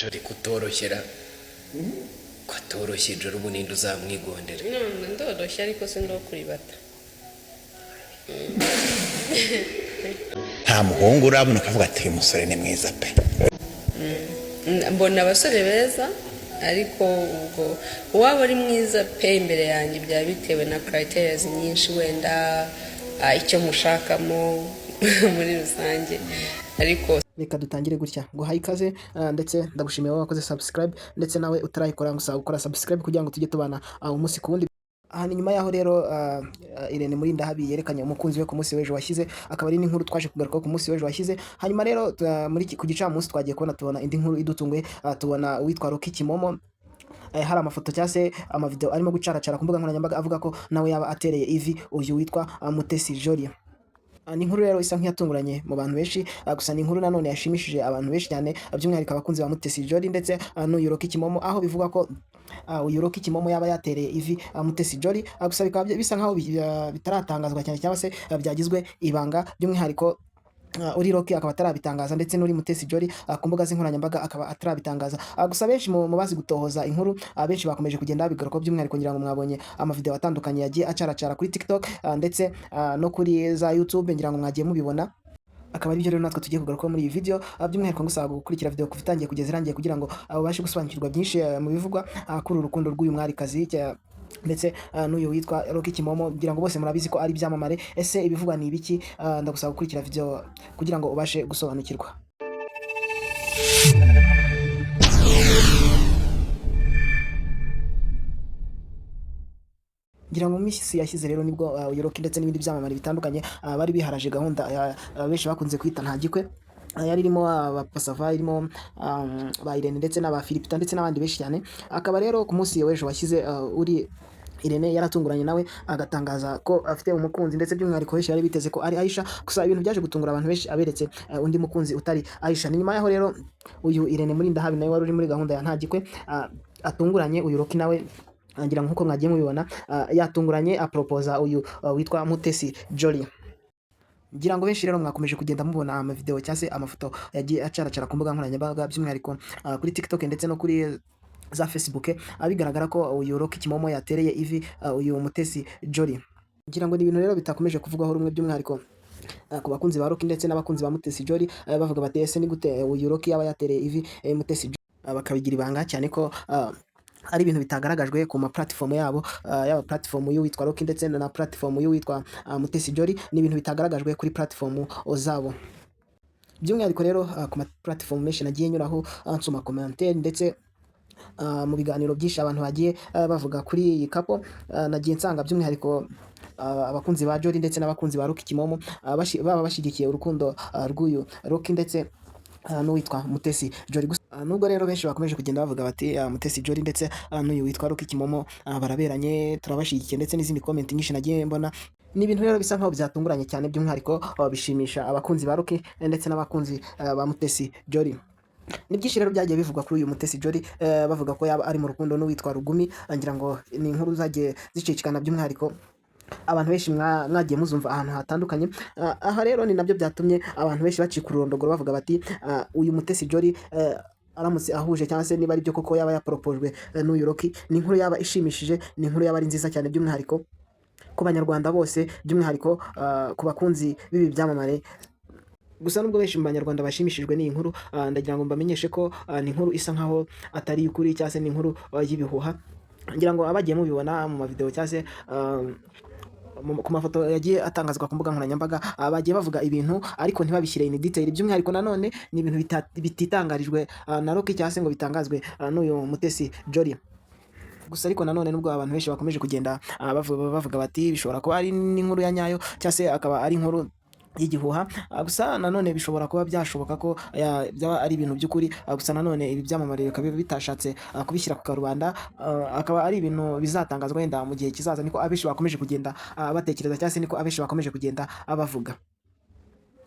Jolly kutoroshyera, ko atoroshye Jolly, ubu ninde uzamwigondera? None ndoroshye, ariko si kuribata. Nta muhungu urabona ukavuga ati: "Uyu musore ni mwiza pe"? Mbona abasore beza, ariko ubwo uwaba ari mwiza pe imbere yanjye byaba bitewe na criteria nyinshi, wenda icyo mushakamo muri rusange, ariko Reka dutangire gutya: nguhaye ikaze, ndetse ndagushimiye wowe wakoze subscribe, ndetse nawe utarayikora ngusaba gukora subscribe kugira ngo tujye tubana umunsi ku wundi. Aha ni nyuma yaho rero Irene Murindahabi yerekanye umukunzi we ku munsi w'ejo washyize, akaba ari n'inkuru twaje kugarukaho ku munsi w'ejo washize. Hanyuma rero ku gicamunsi twagiye kubona tubona indi nkuru idutunguye, tubona uwitwa Rocky Kimomo, hari amafoto cyangwa se amavideo arimo gucaracara ku mbuga nkoranyambaga avuga ko nawe yaba atereye ivi uyu witwa Mutesi Jolly. Ni inkuru rero isa nk'iyatunguranye mu bantu benshi, gusa ni inkuru nanone yashimishije abantu benshi cyane, by'umwihariko abakunzi ba Mutesi Jolly ndetse n'uyu Rocky Kimomo, aho bivugwa ko uyu Rocky Kimomo yaba yatereye ivi Mutesi Jolly, gusa bikaba bisa nkaho bitaratangazwa cyane cyangwa se byagizwe ibanga, by'umwihariko uri Rocky akaba atarabitangaza, ndetse n'uri Mutesi Jolly ku mbuga z'inkoranyambaga akaba atarabitangaza. Gusa benshi mu bazi gutohoza inkuru, benshi bakomeje kugenda babigarukaho, by'umwihariko ngira ngo mwabonye amavideo atandukanye yagiye acaracara kuri TikTok, ndetse no kuri za YouTube, ngira ngo mwagiye mubibona. Akaba aribyo rero natwe tugiye kugarukaho muri iyi video, by'umwihariko ngusaba gukurikira video kuva itangiye kugeza irangiye kugira ngo ubashe gusobanukirwa byinshi mu bivugwa kuri uru rukundo rw'uyu mwarikazi ndetse n'uyu witwa Rocky Kimomo. Ngira ngo bose murabizi ko ari ibyamamare. Ese ibivugwa ni ibiki? Ndagusaba gukurikira video kugira ngo ubashe gusobanukirwa. Ngira ngo mu minsi yashyize rero nibwo uyu Rocky ndetse n'ibindi byamamare bitandukanye bari biharaje gahunda benshi bakunze kwita Nta Gikwe. Yari irimo aba Papa, irimo ba Irene ndetse n'aba Philipita ndetse n'abandi benshi cyane. Akaba rero ku munsi w'ejo washyize uri Irene yaratunguranye nawe agatangaza ko afite umukunzi, ndetse by'umwihariko benshi bari biteze ko ari Aisha. Gusa ibintu byaje gutungura abantu benshi aberetse undi mukunzi utari Aisha. Ni nyuma yaho rero uyu Irene Murindahabi nawe wari uri muri gahunda ya Nta Gikwe atunguranye uyu Rocky nawe, ngira ngo nkuko mwagiye mubibona, yatunguranye apropoza uyu witwa Mutesi Jolly. Ngira ngo benshi rero mwakomeje kugenda mubona amavideo cyangwa se amafoto yagiye acaracara ku mbuga nkoranyambaga, by'umwihariko kuri TikTok ndetse no kuri za Facebook, bigaragara ko uyu Rocky Kimomo yatereye ivi uyu Mutesi Jolly. Ngira ngo ni ibintu rero bitakomeje kuvugwaho rumwe, by'umwihariko ku bakunzi ba Rocky ndetse n'abakunzi ba Mutesi Jolly, bavuga bati: "Ese ni gute uyu Rocky yaba yatereye ivi Mutesi Jolly?" Bakabigira ibanga cyane ko ari ibintu bitagaragajwe ku ma platform yabo, yaba platform y'uwitwa Rocky ndetse na platform y'uwitwa Mutesi Jolly. Ni ibintu bitagaragajwe kuri platform zabo. By'umwihariko rero ku ma platform menshi nagiye nyuraho, nsoma commentaire, ndetse mu biganiro byinshi abantu bagiye bavuga kuri iyi couple, nagiye nsanga by'umwihariko abakunzi ba Jolly ndetse n'abakunzi ba Rocky Kimomo baba bashyigikiye urukundo rw'uyu Rocky ndetse n'uwitwa Mutesi Jolly. Gusa nubwo rero benshi bakomeje kugenda bavuga bati Mutesi Jolly ndetse n'uyu witwa Rocky Kimomo baraberanye, turabashyigikiye, ndetse n'izindi comment nyinshi nagiye mbona, ni ibintu rero bisa nkaho byatunguranye cyane, by'umwihariko bishimisha abakunzi ba Rocky ndetse n'abakunzi ba Mutesi Jolly. Ni byinshi rero byagiye bivugwa kuri uyu Mutesi Jolly, bavuga ko yaba ari mu rukundo n'uwitwa Rugumi. Ngira ngo ni inkuru zagiye zicicikana, by'umwihariko abantu benshi mwagiye muzumva ahantu hatandukanye. Aha rero ni nabyo byatumye abantu benshi bacika ururondogoro, bavuga bati uyu Mutesi Jolly aramutse ahuje cyangwa se niba ari byo koko yaba yaporopojwe n'uyu Rocky, ni inkuru yaba ishimishije, ni inkuru yaba ari nziza cyane, by'umwihariko ku Banyarwanda bose, by'umwihariko ku bakunzi b'ibi byamamare. Gusa nubwo benshi mu Banyarwanda bashimishijwe n'iyi nkuru, ndagira ngo mbamenyeshe ko ni inkuru isa nkaho atari iy'ukuri cyangwa se ni inkuru y'ibihuha. Ngira ngo abagiye mubibona mu mavideo cyangwa se ku mafoto yagiye atangazwa ku mbuga nkoranyambaga, bagiye bavuga ibintu ariko ntibabishyire in detail. By'umwihariko nanone ni ibintu bititangarijwe na Rocky cyangwa se ngo bitangazwe n'uyu Mutesi Jolly. Gusa ariko nanone nubwo abantu benshi bakomeje kugenda bavuga bati bishobora kuba ari n'inkuru ya nyayo cyangwa se akaba ari inkuru y'igihuha, gusa nanone bishobora kuba byashoboka ko byaba ari ibintu by'ukuri. Gusa nanone ibi byamamare bikaba bitashatse kubishyira ku karubanda, akaba ari ibintu bizatangazwa wenda mu gihe kizaza. Niko abenshi bakomeje kugenda batekereza cyangwa se niko abenshi bakomeje kugenda bavuga.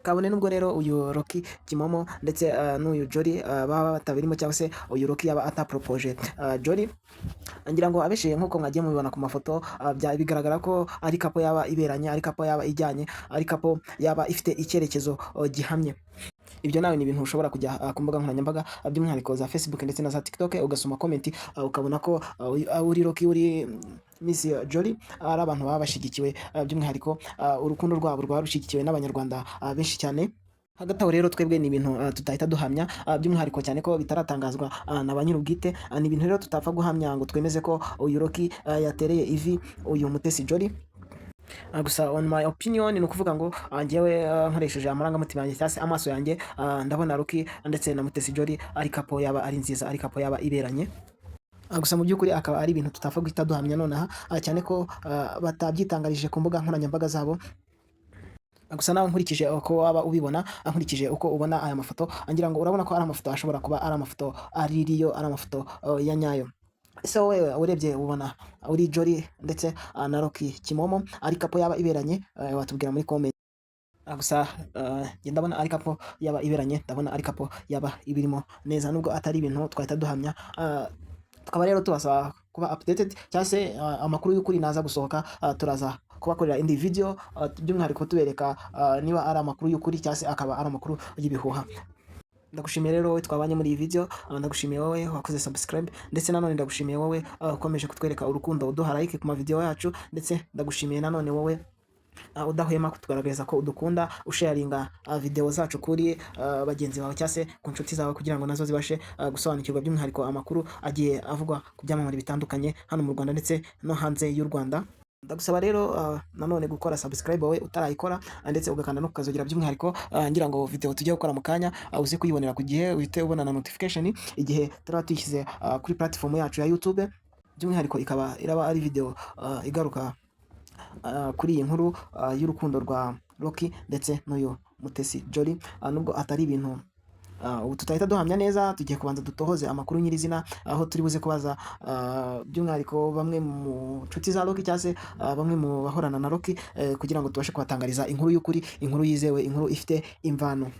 Kabone nubwo rero uyu Rocky Kimomo ndetse n'uyu Jolly baba batabirimo cyangwa se uyu Rocky yaba atapropoje Jolly, ngira ngo abenshi nk'uko mwagiye mubibona ku mafoto, bigaragara ko ari couple yaba iberanye, ari couple yaba ijyanye, ari couple yaba ifite icyerekezo gihamye. Ibyo nawe ni ibintu ushobora kujya ku mbuga nkoranyambaga, by'umwihariko za Facebook ndetse na za TikTok, ugasoma comment, ukabona ko uri Rocky, uri Miss Jolly, ari abantu baba bashyigikiwe, by'umwihariko urukundo rwabo rwaba rushyigikiwe n'Abanyarwanda benshi cyane. Hagati aho rero twebwe ni ibintu tutahita duhamya, by'umwihariko cyane ko bitaratangazwa na ba nyir'ubwite. Ni ibintu rero tutapfa guhamya ngo twemeze ko uyu Rocky yatereye ivi uyu Mutesi Jolly. Gusa on my opinion, ni ukuvuga ngo njyewe nkoresheje amarangamutima yanjye cyangwa se amaso yanjye, ndabona Rocky ndetse na Mutesi Jolly ari couple yaba ari nziza, ari couple yaba iberanye. Gusa mu by'ukuri akaba ari ibintu tutapfa guhita duhamya nonaha, cyane ko batabyitangarije ku mbuga nkoranyambaga zabo. Gusa nawe nkurikije uko waba ubibona, nkurikije uko ubona aya mafoto, ngira ngo urabona ko ari amafoto ashobora kuba ari amafoto ari real, ari amafoto ya nyayo. Ese wowe urebye ubona uri Jolly ndetse na Rocky Kimomo ari couple yaba iberanye? Watubwira muri comment. Gusa njye ndabona ari couple yaba iberanye, ndabona ari couple yaba ibirimo neza, nubwo atari ibintu twahita duhamya. Tukaba rero tubasaba kuba updated cyangwa se amakuru y'ukuri naza gusohoka, turaza kubakorera indi video, by'umwihariko tubereka niba ari amakuru y'ukuri cyangwa se akaba ari amakuru y'ibihuha. Ndagushimiye rero wowe twabanye muri iyi video, ndagushimiye wowe wakoze subscribe, ndetse nanone ndagushimiye wowe ukomeje kutwereka urukundo uduha like ku ma video yacu, ndetse ndagushimiye nanone wowe udahwema kutugaragariza ko udukunda, usharinga video zacu kuri bagenzi bawe cyangwa se ku nshuti zawe, kugira ngo nazo zibashe gusobanukirwa by'umwihariko amakuru agiye avugwa ku byamamare bitandukanye hano mu Rwanda ndetse no hanze y'u Rwanda. Ndagusaba rero nanone gukora subscribe wowe utarayikora, ndetse ugakanda no kukazogera, by'umwihariko ngira ngo video tujye gukora mu kanya uze kuyibonera ku gihe, uhite ubona na notification igihe turaba tuyishyize kuri platform yacu ya YouTube. By'umwihariko ikaba iraba ari video igaruka kuri iyi nkuru y'urukundo rwa Rocky ndetse n'uyu Mutesi Jolly, nubwo atari ibintu ubu tutahita duhamya neza. Tugiye kubanza dutohoze amakuru nyirizina, aho turi buze kubaza by'umwihariko bamwe mu nshuti za Rocky cyangwa se bamwe mu bahorana na Rocky, kugira ngo tubashe kubatangariza inkuru y'ukuri, inkuru yizewe, inkuru ifite imvano.